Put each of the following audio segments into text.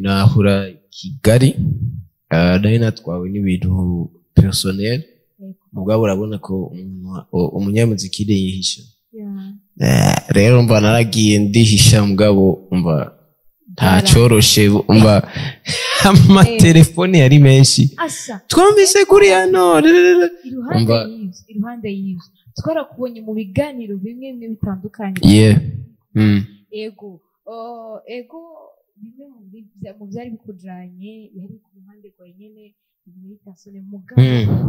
Nahura Kigali. Nari natwawe n'ibintu personnel, mugabo urabona ko umunyamuziki yihisha. Rero mba naragiye ndihisha, mugabo mba nta coroshe, mba amatelefone yari menshi. Asha. Twumvise kuri hano. Iruhande iruhande y'ivyo twarakubonye mu biganiro bimwe bimwe bitandukanye. Yeah. Ego. Oh, ego, bimwe mu byari bikujanye yari ku ruhande rwawe nyene muri personnel, mugabo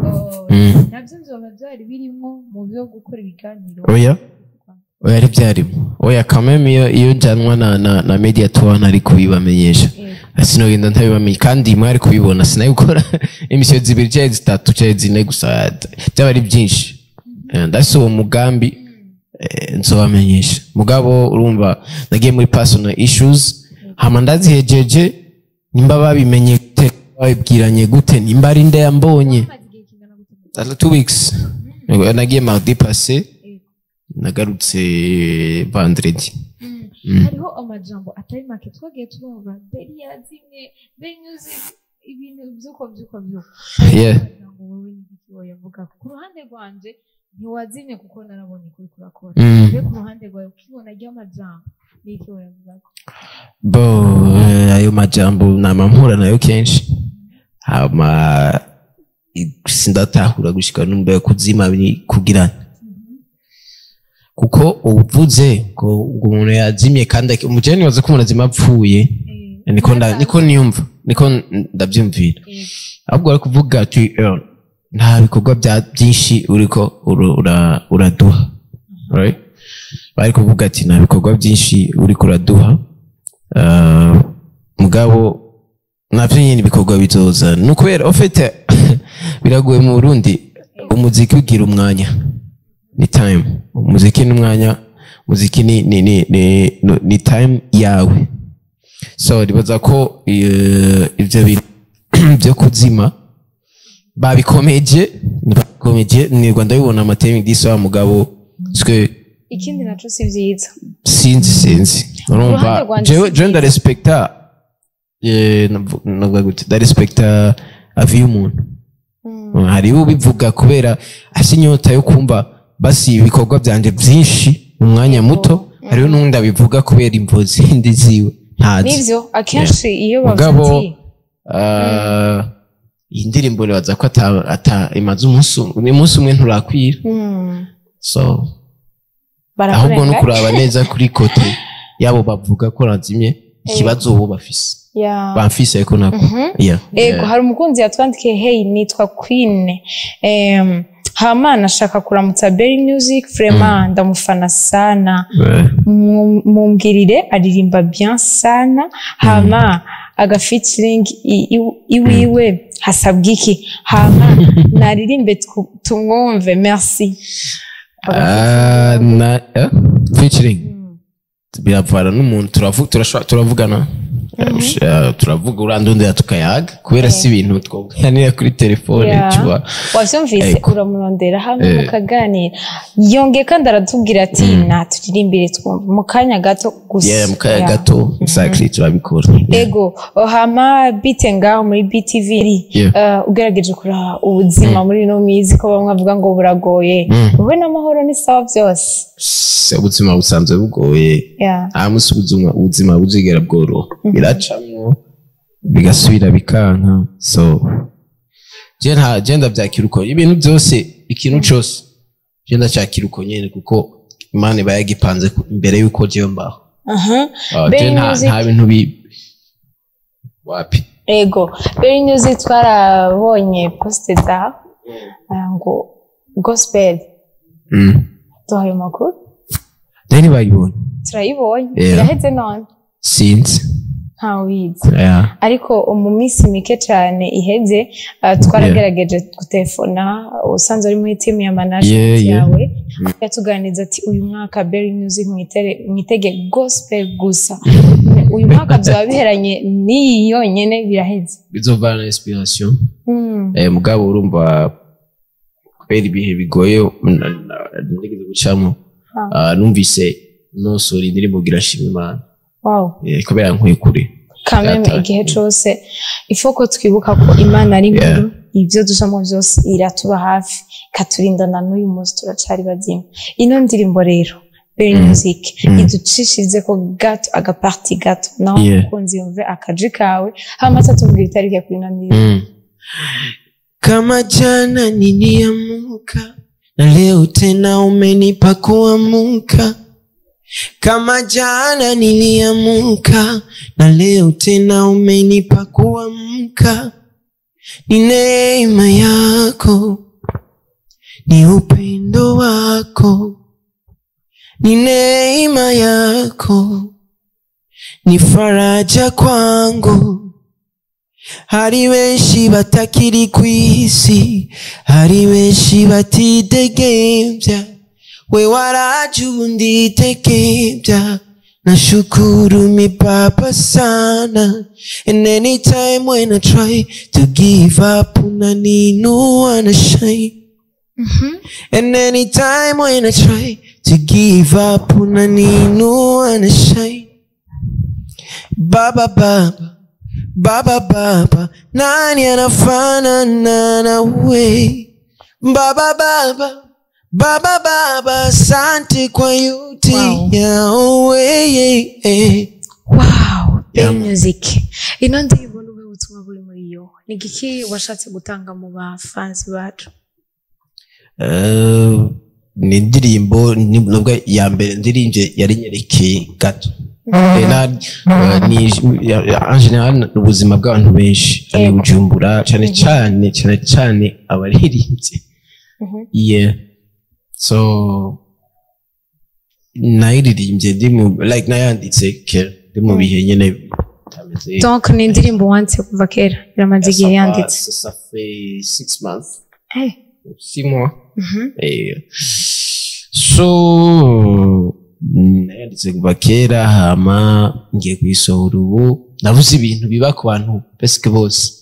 oh, navyo vyoba byari birimwo mu byo gukora ibiganiro? Oya, oya, ari byarimo, oya. Quand iyo njanwa na media tour nari kubibamenyesha. Sinogenda ntabibamenye kandi mwari kubibona. Sinabikora émission zibiri canke zitatu canke zine gusa, byaba ari byinshi. Ndafise uwo mugambi, nzobamenyesha. Mugabo urumva nagiye muri personal issues, hama ndazihejeje. Nimba babimenye gute, babibwiranye gute, nimba ari nde yambonye. Bamaze igihe kingana gute? Ata 2 weeks. Nagiye mardi passé, nagarutse vendredi. Hariho amajambo atari make twagiye turumva: Berry yazimye, Berry Music, ibintu vyuko. Amajambo, wowe n'igiki woyavuga? Ku ruhande rwanje ntiwazimye, kuko narabonye kuri kurakora. Mbe ku ruhande rwawe, ukibona ry'amajambo, n'iki woyavugako? Bo, ayo majambo nama mpura nayo kenshi, hama sindatahura gushika numva kuzima ni kugira, kuko uvuze ngo umuntu yazimye kandi umujene, nibaza ko umuntu azima apfuye. Niko niyumva, niko ndabyumvira. Ahubwo bari kuvuga ati nta bikorwa bya byinshi uriko uraduha, right? Bari kuvuga ati nta bikorwa byinshi uriko uraduha. Mugabo navyo nyene ibikorwa bizoza. Ni ukubera au fait biragoye mu Burundi. Umuziki ugira umwanya, ni time. Umuziki ni umwanya, umuziki ni time yawe. So ribaza ko ivyo bintu byo kuzima babikomeje, nirwa ndabibona amatemi disi wa mugabo parce Ikindi naco si vyiza. Sinzi, urumva. Uruhande rwanje Jewe si jewe vyiza. Ndarespekta, navuga gute, ndarespekta avis y'umuntu. Hariho ubivuga kubera afise inyota yo kumva basi ibikorwa byanje byinshi mu mwanya muto, hariho n'undi abivuga kubera imvo zindi ziwe ntazi. Nivyo, akenshi iyo bavuze Mugabo ati iyi ndirimbo nibaza ko ata imaze umunsi umwe, umunsi umwe nturakwira. So ahubwo no Barakurenga. kuraba neza kuri côté yabo bavuga ko nazimye, ikibazo bo bafise, bamfise ariko nako. Yeah. Ego. Yeah. Hari umukunzi yatwandikiye: "Hey, nitwa Queen, hamana ashaka kuramutsa Berry Music, vraiment ndamufana sana. Mumbwirire aririmba bien sana, hama aga featuring iwiwe hasabwa iki? Hama naririmbe tumwumve, merci." Ah, na featuring biravana n'umuntu. Turavugana, turavuga, urandondera tukayaga, kubera si ibintu twoganira kuri telefone. Tu vois. Wavyumvise? Ego. Uramurondera hamwe mukaganira. Yongeye kandi aratubwira ati naturirimbire twumve mu kanya gato gusa. Yeah, mu kanya gato, exactly, turabikora. Yeah. Ego, hama bite ngaho muri BTV? Ugerageje kuraba ubuzima muri ino minsi, ko bamwe bavuga ngo buragoye, wowe n'amahoro, ni sawa byose? Ubuzima busanzwe bugoye. Nta munsi ubuzima buzigera bworoha, biracamwo bigasubira bikanka. So je nta je ndavyakira uko ibintu byose, ikintu cose je ndacyakira uko nyene, kuko Imana iba yagipanze imbere yuko jewe mbaho. Ah, je Berry nta Music. nta bintu bi wapi. Ego, Berry Music, twarabonye poste za ngo gospel. Duhaye amakuru. Nayo ntibayibonye. Turayibonye. Yeah. Iraheze none? Sinzi. Ntawubizi. Yeah. Ariko mu minsi mike cyane iheze, twaragerageje gutelefona usanzwe ari muri team ya management yawe, yatuganiriza ati uyu mwaka Berry Music mwitege gospel gusa. Uyu mwaka byaba biheranye n'iyi yonyene, biraheze? Bizovana na inspiration. Mugabo urumva kubera ibihe bigoye nigeze gucamo, numvise nosohora indirimbo gira shima Imana. Kubera nkwiye kure. Kameme Yataye. igihe cose ifo ko twibuka ko Imana ari nkuru, ibyo ducamo byose iratuba hafi, ikaturindana n'uyu munsi turacari bazima. Ino ndirimbo rero, Berry Music, iducishirize ko gato, agapartie gato naho umukunzi yumve akaji kawe, hama aca tubwira itariki kuri ino ndirimbo. Kama jana niliamuka na leo tena umenipa kuamuka. Kama jana niliamuka na leo tena umenipa kuamka. Ni neema yako, ni upendo wako, ni neema yako, ni faraja kwangu. Hari benshi batakiri kw'isi, hari benshi batidegembya, we waraje ubu ndidegemvya. Nashukuru mi Baba sana. And anytime when I try to give up, unaniinua na shine. And anytime when I try to give up, unaniinua na shine. Baba, Baba, Baba, Baba, nani anafanana nawe? Baba, Baba, Baba, Baba, asante kwa yote yawe. Wow. Yeah, Berry man. Music, ino ndirimbo n'ubuhe butumwa buri muri yo? Ni igiki washatse gutanga mu bafansi bacu? Ni indirimbo nubwo ya mbere ndirimbye yari nyerekeye gato. Ni en général ni ubuzima bw'abantu benshi ari Bujumbura, cyane cyane cyane cyane abaririmbyi. Yeah, so nayiririmbye ndi mu, like, nayanditse kera ndi mu bihe nyene bitameze. Donc ni indirimbo wanditse kuva kera, biramaze igihe yanditse? Ça fait 6 months, 6 mois. So nayanditse kuva kera, hama ngiye kuyisohora ubu. Navuze ibintu biba ku bantu presque bose.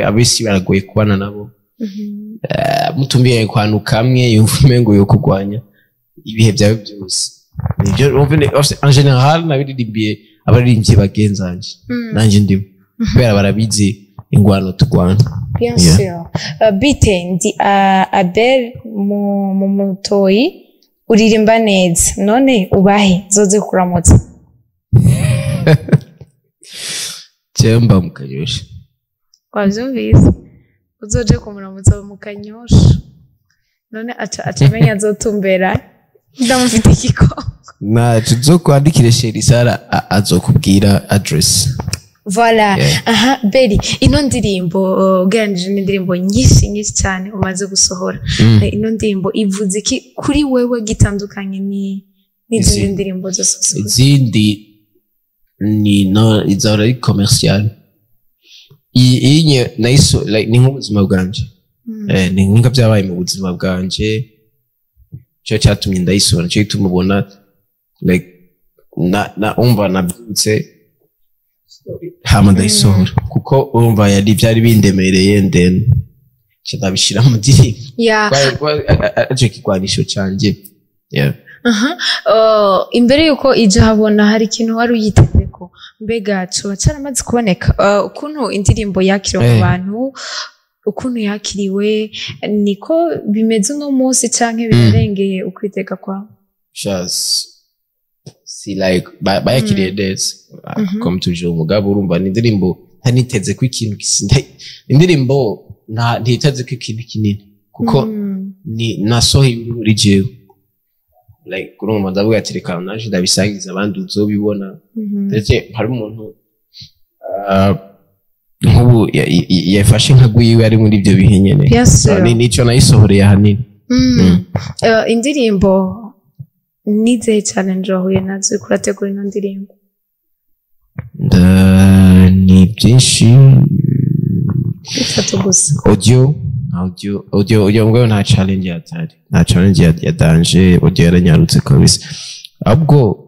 Abisi baragoye kubana nabo. Mutumbiye ku kantu kamwe yumva umengo yo kurwanya ibihe byawe byose. Nibyo urumva en général nabiririmbiye abaririmbyi bagenzanje, nanjye ndimo, kubera barabizi ingwano turwana. Bien Yeah. sûr. Bite ndi Abel mu mutoyi, uririmba neza, none ubahe zoze kuramutsa? Cemba mu Kanyosha. Wavyumvise, uzoje kumuramutsa mu Kanyosha. None aca amenya azotumbera, ndamufite igikombe. Ntaco uzokwandikire Sheri Sara, azokubwira address. Voilà. Yeah. Aha, Berry, ino ndirimbo, ugereranije n'indirimbo nyinshi nyinshi cyane umaze gusohora, ino ndirimbo ivuze iki kuri wewe gitandukanye ni n'izindi ndirimbo zose usohoye? Izindi ni no izahora ari commercial. Iyi nayiso, like, ni nk'ubuzima bwanje. Ni nka byabaye mu buzima bwanje, cyo cyatumye ndayisohora, cyo gituma ubona, like, na umva nabyutse hama ndayisohora, kuko urumva yari byari bindemereye, then nca ndabishira mu ndirimbo. Aricyo kigwanisho canje, yeah. Aha. Imbere yuko ija habona, hari ikintu wari uyiteze ko mbega coba caramaze kuboneka? Ukuntu indirimbo yakiriwe mu bantu, ukuntu yakiriwe, niko bimeze uno munsi canke birarengeye ukwitega kwawe? Just si, like, bayakiriye neza comme toujours, mugabo urumva ni indirimbo ntaniteze ko ikintu indirimbo ntiteze ko ikintu kinini, kuko ni nasohoye ibiri muri jewe. Like, urumva ndavuga ati reka naje ndabisangiza abandi, uzobibona. Ndetse hari umuntu, nk'ubu yafashe nka gwiwe ari muri ibyo bihe nyene. Bien sûr. Nico nayisohoreye ahanini. Indirimbo nizihe challenge wahuye nazo uriko urategura ino ndirimbo? Ni byinshi. Bitatu gusa. Audio mbwo nta challenge yatari, nta challenge ya danger. Audio yaranyarutse kabisa. Ahubwo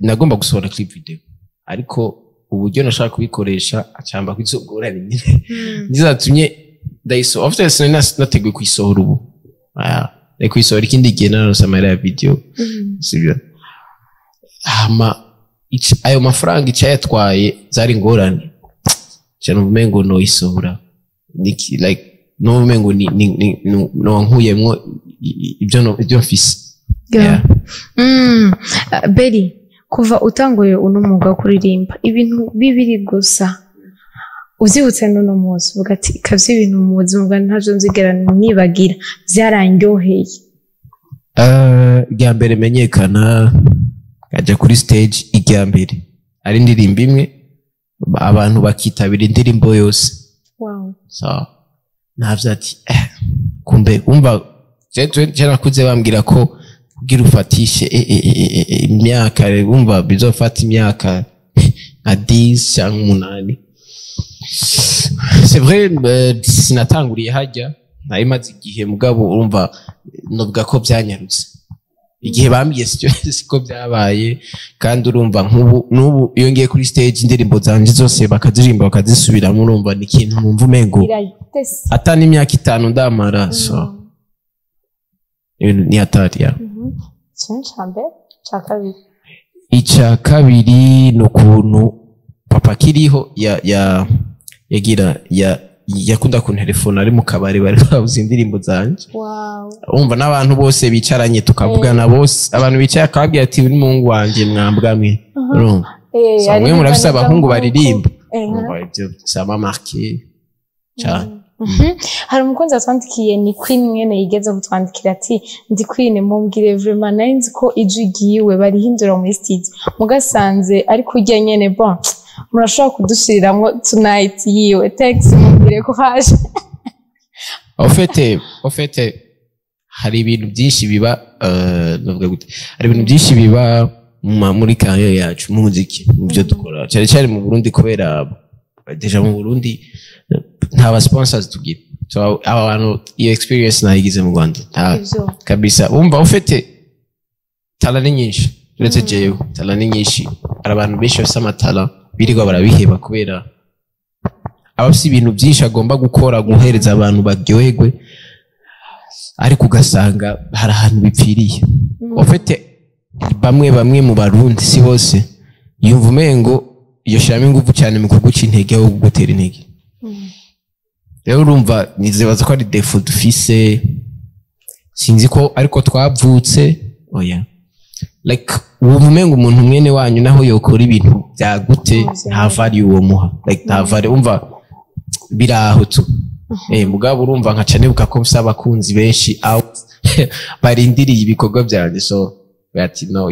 nagomba gusohora clip video, ariko uburyo nashaka kubikoresha acamba kwizogorane nyine, nizatumye ndayisohora. After sinari nateguye kuyisohora ubu. Nari kuyisohora ikindi gihe naronse amahera ya video. Sibyo, hama Ayo mafaranga icayatwaye zari ingorane cyane, umengo noyisohora. Like numva umengo ni nkuyemwo ibyo ibyo mfise. Yeah. Beri, kuva utanguye uno mwuga wo kuririmba, ibintu bibiri gusa uvyibutse n'uno munsi uvuga ati: "Kavye, ibintu mu buzima bwanjye ntavyo nzigera nibagira, vyaranryoheye." Irya mbere menyekana, nkajya kuri stage irya mbere ari indirimbo imwe, abantu bakitabira indirimbo yose. So navyo ati kumbe umva je nakuze bambwira ko kugira ufatishe imyaka, umva bizofata imyaka nka 10 cyangwa 8. C'est vrai, sinatanguriye hajya, nari maze igihe, mugabo urumva novuga ko byanyarutse. Igihe bambwiye siko byabaye. Kandi urumva nk'ubu n'ubu iyo ngiye kuri stage, indirimbo zanje zose bakaziririmba, bakazisubiramo, urumva ni ikintu numva umengo Biratese. ata n'imyaka 5 ndamara. So ibintu ni hatari ya. Ikintu ca mbere, ca kabiri? Icya kabiri ni ukuntu papa akiriho ya ya yagira ya yakunda kuntelefona ari mu kabari, bari babuze indirimbo zanje. Urumva n'abantu bose bicaranye tukavugana, bose abantu bicaye akababwira ati: "Uri muhungu wanje, mwambwa mwe." Urumva? So, mwe murafise abahungu baririmba. Urumva ibyo ça m'a marqué cyane. Hari umukunzi watwandikiye, ni Queen mwene yigeze kutwandikira ati: "Ndi Queen, mumbwire vraiment, nari nzi ko ijwi ryiwe barihindura muri studio, mugasanze ari kurya nyene. Bon, murashobora kudushiriramwo tonight yiwe? Thanks, mumbwire ko haje." Au fait hari ibintu byinshi biba, navuga gute, hari ibintu byinshi biba muri carrière yacu mu muziki, mu byo dukora, cyane cyane mu Burundi, kubera déjà mu Burundi nta ba sponsors tugira. So aba bantu, iyo experience nayigize mu Rwanda, nta Ivyo. kabisa. Wumva ufite talent ni nyinshi, uretse jewe talent ni nyinshi. Hari abantu benshi bafise amatalent birirwa barabiheba kubera aba afise ibintu byinshi agomba gukora, guhereza abantu baryoherwe, ariko ugasanga hari ahantu bipfiriye. Ufite bamwe bamwe mu Barundi, si bose, yumva umengo yoshiramo ingufu cyane mu kuguca intege aho kugutera intege. Rero urumva nizibaza ko ari défaut dufise, sinzi ko ariko twavutse. Oya, like wumva umenga umuntu mwene wanyu naho yokora ibintu byagute, nta value uwo muha, like nta value. Umva biraho tu. Mugabo urumva nkaca nibuka ko mfise abakunzi benshi out barindiriye ibikorwa byanjye. So ati: "No,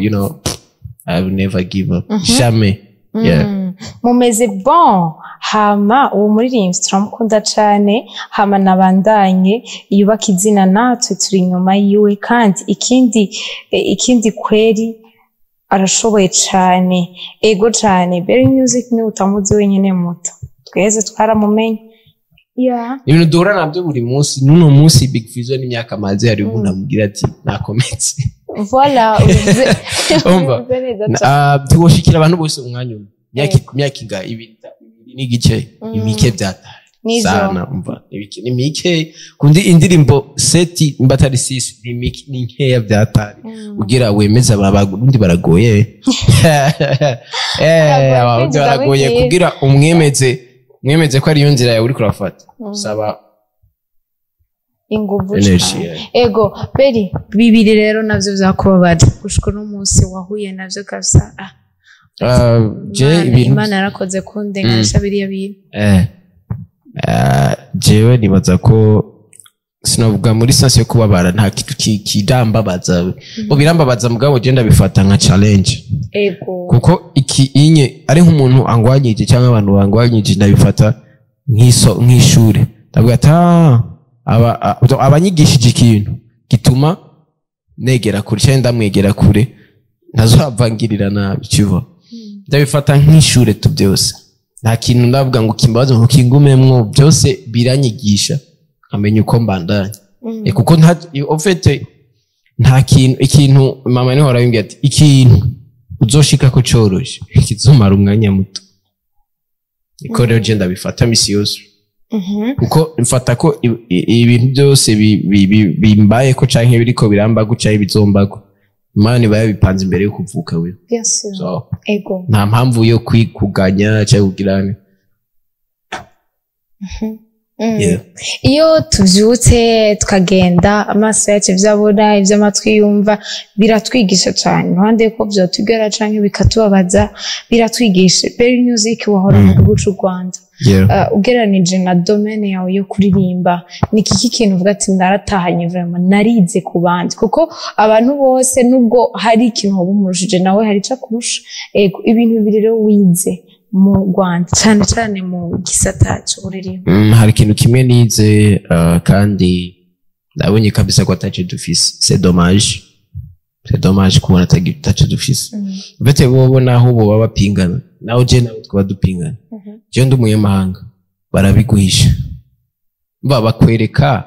I will never give up, jamais." Yeah. Mumeze bon. Hama uwo muririmbyi turamukunda cane, hama nabandanye yubaka izina, natwe turi inyuma yiwe. Kandi ikindi kweri arashoboye cane, ego cane. Berry Music ni utamuzi wenyene muto, twese twaramumenye, yeah. Ibintu duhura nabyo buri munsi. N'uno munsi Big Fizzo n'imyaka amaze, hari umuntu amubwira ati nakometse. Voilà, ubivuze. Umva. Ubivuze neza cane. Tuwoshikira abantu bose umwanya umwe, imyaka inga ibiri n'igice, imike byataye. Nivyo. Sana umva ni mike kundi indirimbo sept mba atari six, ni mike, ni nkeya byatari ugira wemeze aba Barundi baragoye. Baragoye Abarundi kwinjiza baragoye muri kugira umwemeze ko ariyo nzira yawe uriko urafata, saba inguvu energy. cane. Yeah. Ego Beri, bibiri rero navyo vyakubabaje gushika uno munsi wahuye navyo kabisa, ah. Je ibintu Imana yarakoze kundenganisha biriya bintu. Jewe nibaza ko sinavuga muri sens yo kubabara, nta kintu kirambabaza. Bo birambabaza, mugabo je ndabifata nka challenge. Kuko iki inye ari nk'umuntu angwanyije cyangwa abantu bangwanyije, ndabifata nk'ishure. Ndavuga ati: "Ah, abanyigishije ikintu gituma negera kure cyangwa ndamwegera kure, ntazohava ngirira nabi." Kiva ndabifata nk'ishure tu byose. Nta kintu ndavuga ngo kimbabaze ngo kingumemwo, byose biranyigisha nkamenya uko mbandanya. Kuko nta en fait nta kintu, ikintu mama niho arabimbwira ati: "Ikintu uzoshika ko coroshe kizomara umwanya muto." Niko rero je ndabifata misi yose, kuko mfata ko ibintu byose bimbayeko canke biriko birambako canke bizombako. Imana iba yabipanze imbere yo kuvuka we. Bien sûr. So Ego. nta mpamvu yo kwikuganya cyangwa kugirana. Yeah. Iyo tuvyutse tukagenda, amaso yacu ivyo abona, ivyo amatwi yumva biratwigisha cane. Iruhande yuko vyotugera canke bikatubabaza, biratwigisha. Berry Music, wahora mu gihugu c'u Rwanda. Ugereranije na domaine yawe yo kuririmba, ni kiki kintu uvuga ati naratahanye, vraiment narize ku bandi? Kuko abantu bose, nubwo hari ikintu woba umurushije, nawe hari ico akurusha. Ego, ibintu bibiri rero wize mu Rwanda, cane cane mu gisata c'uririmba. Hari ikintu kimwe nize, kandi ndabonye kabisa ko ataco dufise. C'est dommage, c'est dommage kubona ataco dufise. Vete bobo naho boba bapingana, naho je nawe twaba dupingana, je ndi umunyamahanga, barabiguhisha, ba bakwereka,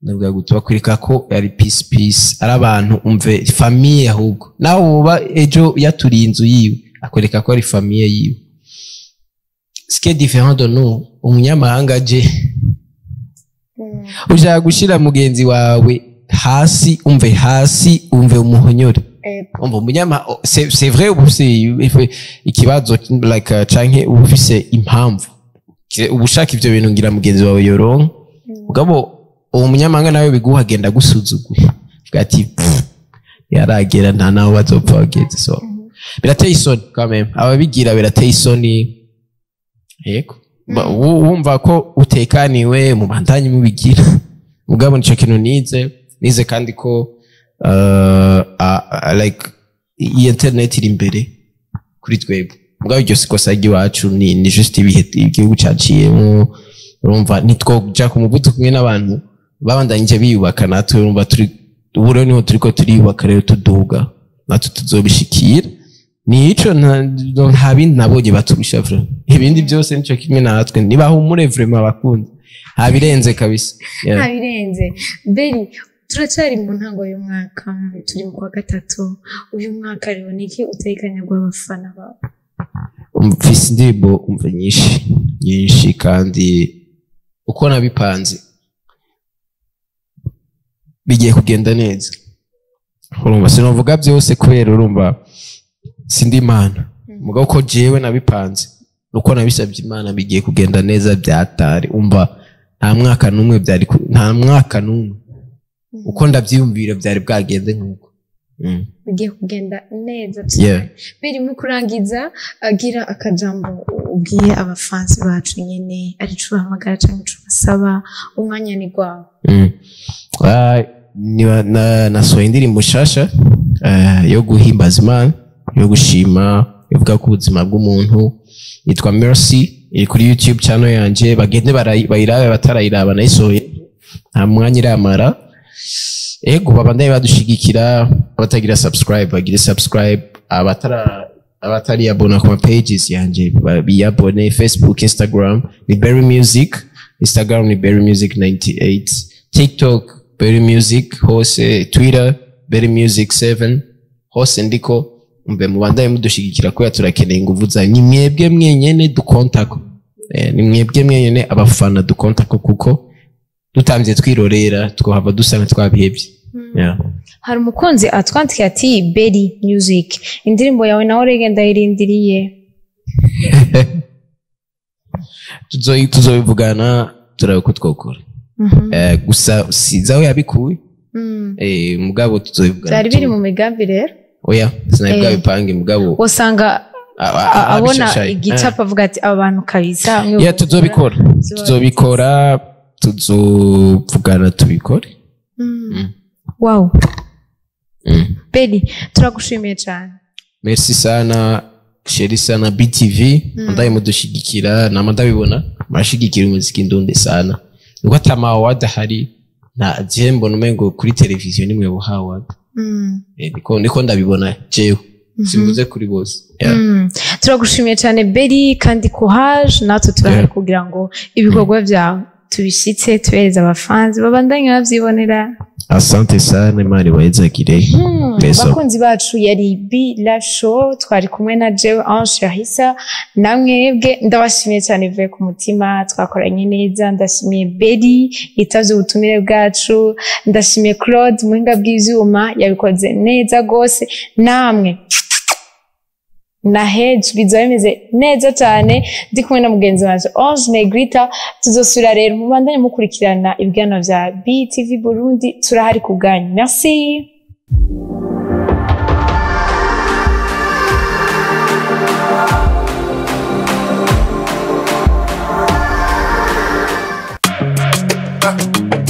ndavuga gute, bakwereka ko ari peace peace, ari abantu, umve, famille. Ahubwo nawe woba ejo yaturiye inzu yiwe, akwereka ko ari famille yiwe. Ce qui est différent de nous, umunyamahanga aje, ushaka gushira mugenzi wawe hasi, umve, hasi, umve, umuhonyore. Umva, umunyama, oh, c'est vrai, uba ufise ikibazo like, canke uba ufise impamvu, uba ushaka ivyo bintu ngira mugenzi wawe yoronka. Mugabo uwo munyamahanga nawe biguha, agenda agusuzugura, avuga ati: "Pff, yaragera nta naho bazopfa bageze." So birateye isoni quand même, ababigira birateye isoni. Yego. Wumva ko utekaniwe, mubandanye mubigira. Mugabo nico kintu nize, kandi ko like iyi internet iri imbere kuri twebwe. Mugabo iryo sikosa ry'iwacu, ni juste ibihe igihugu caciyemo. Urumva, ntitwoja ku muvuduko kumwe n'abantu babandanyije biyubaka. Natwe urumva turi ubu rero niho turiko turiyubaka rero, tuduga, natwe tuzobishikira. Nico, nta bindi nabonye baturusha vraiment. Ibindi byose nico kimwe natwe. Nibahumure vraiment, abakundi, nta birenze kabisa. Yeah. Nta birenze. Berry, turacyari mu ntango y'umwaka, turi mu kwa gatatu. Uyu mwaka rero niki utekanya guha abafana bawe? Mfise indirimbo, umva, nyinshi nyinshi, kandi uko nabipanze bigiye kugenda neza. Urumva, sinovuga byose kubera urumva sindi Imana. Mugabo uko jewe nabipanze, uko nabisabye Imana, bigiye kugenda neza byatari. Umva, nta mwaka n'umwe byari nta mwaka n'umwe uko ndabyiyumvira byari bwagende nk'uko. Bigiye kugenda neza cyane. Biri mu kurangiza, agira akajambo ubwiye abafansi bacu nyene, arico ubahamagara cyangwa ico ubasaba, umwanya ni gwawe. Ah, nasohoye indirimbo nshasha, yo guhimbaza Imana, yo gushima, ivuga ku buzima bw'umuntu, yitwa Mercy. Iri kuri YouTube channel yanje, bagende bayirabe batarayiraba. Nayisohoye nta mwanya iramara. Ego, babandanye badushigikira. Abatagira subscribe bagire subscribe, abatari abona ku ma pages yanje biyabone: Facebook, Instagram ni Berry Music, Instagram ni Berry Music 98, TikTok Berry Music hose, Twitter Berry Music 7, hose ndiko. Mbe mubandanye mudushigikira kubera turakeneye inguvu zanyu. Ni mwebwe mwenyene dukontako. Ni mwebwe mwenyene abafana dukontako, kuko dutamvye twirorera twohava dusanga twabihevye. Yeah. Hari umukunzi atwandikiye ati: "Berry Music, indirimbo yawe nawe rege ndayirindiriye." Tuzobivugana, turabe ko twokora. Gusa sinzi aho yabikuye. Mugabo tuzobivugana. Byari biri mu migambi rero? Oya, sinari bwabipange, mugabo usanga abona abishashaye. Igicapo avuga ati: "Aba bantu kabisa." Yeah, tuzobikora, tuzobikora, tuzovugana tubikore. Wow. Berry, turagushimiye cyane. Merci sana, chéri sana. BTV, ndaye mudushigikira, nama ndabibona murashigikira umuziki ndunde sana, nuko ata ma award ahari. Nta je mbona umengo kuri televiziyo nimwe buha award. Niko ndabibona jewe, simvuze kuri bose. Yeah. Turagushimiye cyane Berry, kandi courage, natwe turahari kugira ngo ibikorwa byawe tubishitse, tubereze abafanzi babandanye bavyibonera. Asante sana, Imana ibahezagire. Bless up. Bakunzi bacu, yari B Live Show, twari kumwe na jewe Ange Yahisa. Namwebwe ndabashimiye cyane bivuye ku mutima, twakoranye neza. Ndashimiye Beri yitavye ubutumire bwacu, ndashimiye Claude muhinga bw'ivyuma, yabikoze neza gose. Namwe na Hedge bizoba bimeze neza cyane. Ndi kumwe na mugenzi wanje Ange Negrita. Tuzosubira rero, mubandanye mukurikirana ibiganiro vya BTV Burundi, turahari ku bwanyu. Merci.